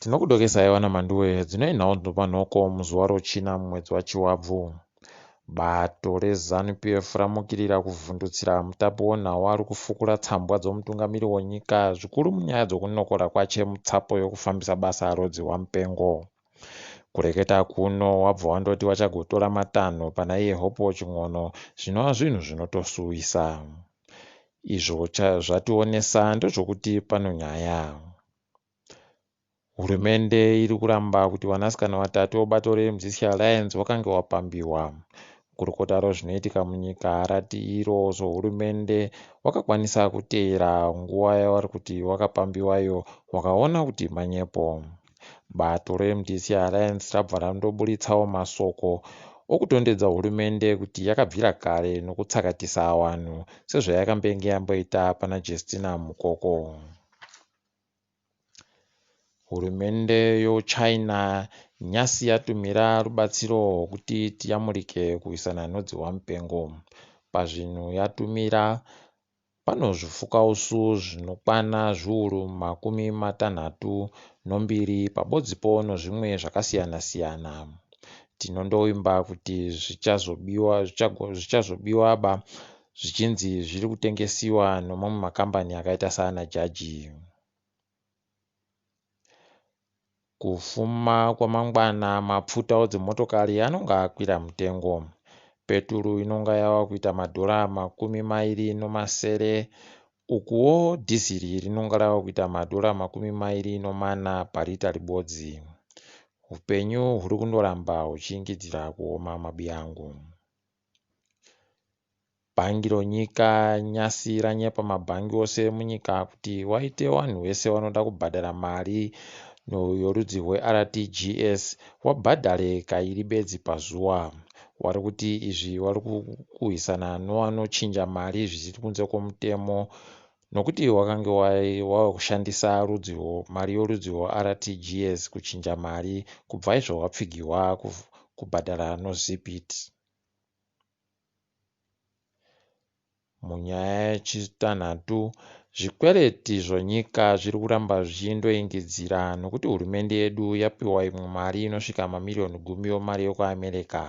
Tinokudokesai vana Mhanduwe dzinoi nhau dzinopa nhoko muzuva rochina mumwedzi waChivabvu. Bato reZanu PF ramukirira kuvhundutsira mutapi wenhau ari kufukura tsambwa dzomutungamiri wenyika zvikuru munyaya dzokunokora kwache mutsapo yokufambisa basa rodzihwa mupengo. Kureketa kuno wabva wandoti wachagotora matanho pana iye Hopewell Chin'ono zvinova zvinhu zvinotosuwisa. Izvo zvationesa ndezvokuti pano nyaya. Hurumende iri kuramba kuti vanasikana vatatu vebato reMDC Alliance vakange vapambiwa. Gurukota rezvinoitika munyika rati iro sehurumende wakakwanisa kuteera nguva yavari kuti wakapambiwayo wakaona kuti manyepo. Bato reMDC Alliance rabva randoburitsawo masoko okutondedza hurumende kuti yakabvira kare nokutsakatisa vanhu sezvayakambenge yamboita pana Jestina Mukoko. Hurumende yoChina nyasi yatumira rubatsiro rwokuti tiyamurike kurwisana nodzihwa mupengo. Pazvinhu yatumira pano zvifukausu zvinokwana zviuru 32 pabodzipo nozvimwe zvakasiyana siyana. Tinondovimba kuti zvichazobiwa ba zvichinzi zviri kutengesiwa nomamwe makambani akaita saana Jaji. Kufuma kwamangwana mapfuta edzimotokari anonga akwira mutengo. Peturu inonga yava kuita madhora 27 ukuwo dhiziri rinonga rava kuita madhora 24 parita ribodzi. Upenyu huri kundoramba huchiingidzira kuoma mabiyangu. Bhangi ronyika nyasi ranyepa mabhangi ose emunyika kuti waite vanhu vese vanoda kubhadhara mari yorudzi rweRTGS wabhadhare kairi bedzi pazuva. Wari kuti izvi wari kurwisana nevanochinja mari zvisiri kunze kwomutemo nokuti wakange wava kushandisa mari yorudzi rweRTGS kuchinja mari kubva izvo wapfigirwa kubhadhara noZipit. Munyaya yechitanhatu, zvikwereti zvenyika zviri kuramba zvichindoingidzira nokuti hurumende yedu yapiwa imwe mari inosvika mamiriyoni gumi yemari yekuAmerica.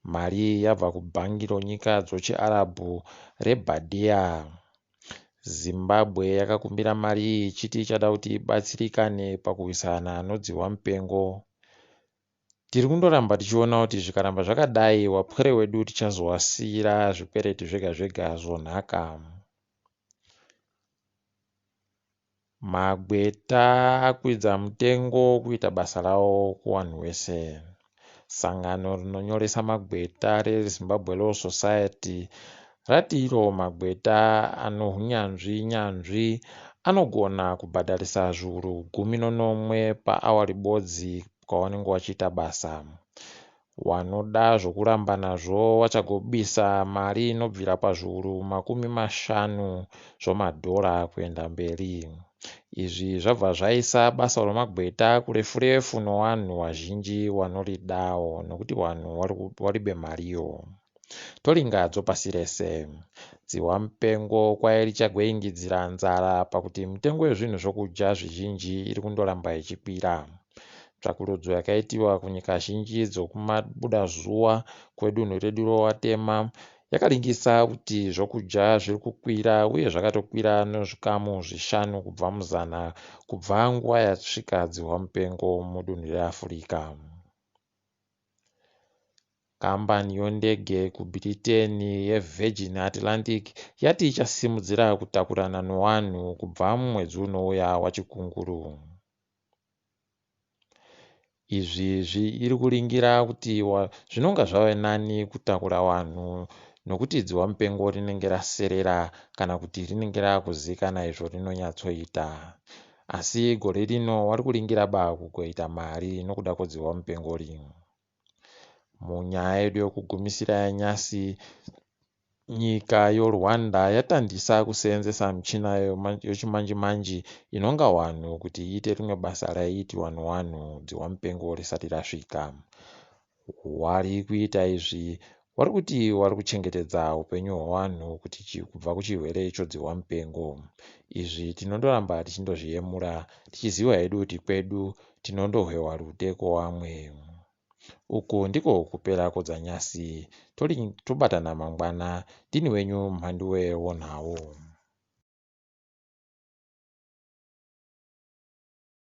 Mari iyi yabva kubhangi ronyika dzochiArabhu reBhadia. Zimbabwe yakakumbira mari iyi ichiti ichada kuti ibatsirikane pakurwisana nodzihwa mupengo. Tiri kundoramba tichiona kuti zvikaramba zvakadai wapwere wedu tichazowasiyira zvikwereti zvega zvega zvonhaka. Magweta akwidza mutengo kuita basa ravo kuvanhu vese. Sangano rinonyoresa magweta reZimbabwe Law Society rati iro magweta ane hunyanzvi nyanzvi anogona kubhadharisa zviuru 17 paawa ribodzi kwavanenge vachiita basa. Wanoda zvokuramba nazvo vachagobisa mari inobvira pazviuru 50 zvomadhora kuenda mberi. Izvi zvabva zvaisa basa romagweta kurefu refu nowanhu wazhinji wanoridawo nokuti wanhu waribe mariyo. Toringa dzopasi rese. Dzihwa mupengo kwai richagoingidzira nzara pakuti mitengo yezvinhu zvokudya zvizhinji iri kundoramba ichikwira. Tsvakurudzo yakaitiwa kunyika zhinji dzokumabudazuva kwedunhu redu rowatema yakaringisa kuti zvokudya zviri kukwira uye zvakatokwira nozvikamu 5 kubva muzana kubva nguva yasvika dzihwa mupengo mudunhu reAfrica. Kambani yondege kuBritain yeVirgin Atlantic yati ichasimudzira kutakurana nowanhu kubva mumwedzi unouya waChikunguru. Izvi iri kuringira kuti zvinonga zvave nani kutakura vanhu nokuti dzihwa mupengo rinenge raserera kana kuti rinenge raakuzikana izvo rinonyatsoita. Asi gore rino wari kuringira ba kugoita mari nokuda kwedzihwa mupengo rimwe. Munyaya yedu yokugumisira yanyasi, nyika yoRwanda yatandisa kuseenzesa michina yochimanji-manji inonga vanhu kuti iite rimwe basa raiitiwa nowanhu dzihwa mupengo risati rasvika. Wari kuita izvi Wari kuti wari kuchengetedza upenyu hwevanhu kuti kubva kuchirwere chodzihwa mupengo. Izvi tinondoramba tichindozviyemura tichiziva hedu kuti kwedu tinondohwewa rute kwevamwe. Uku ndiko kupera kwedzanyasi, tobatana mangwana. Ndini wenyu Mhanduwe wonhau.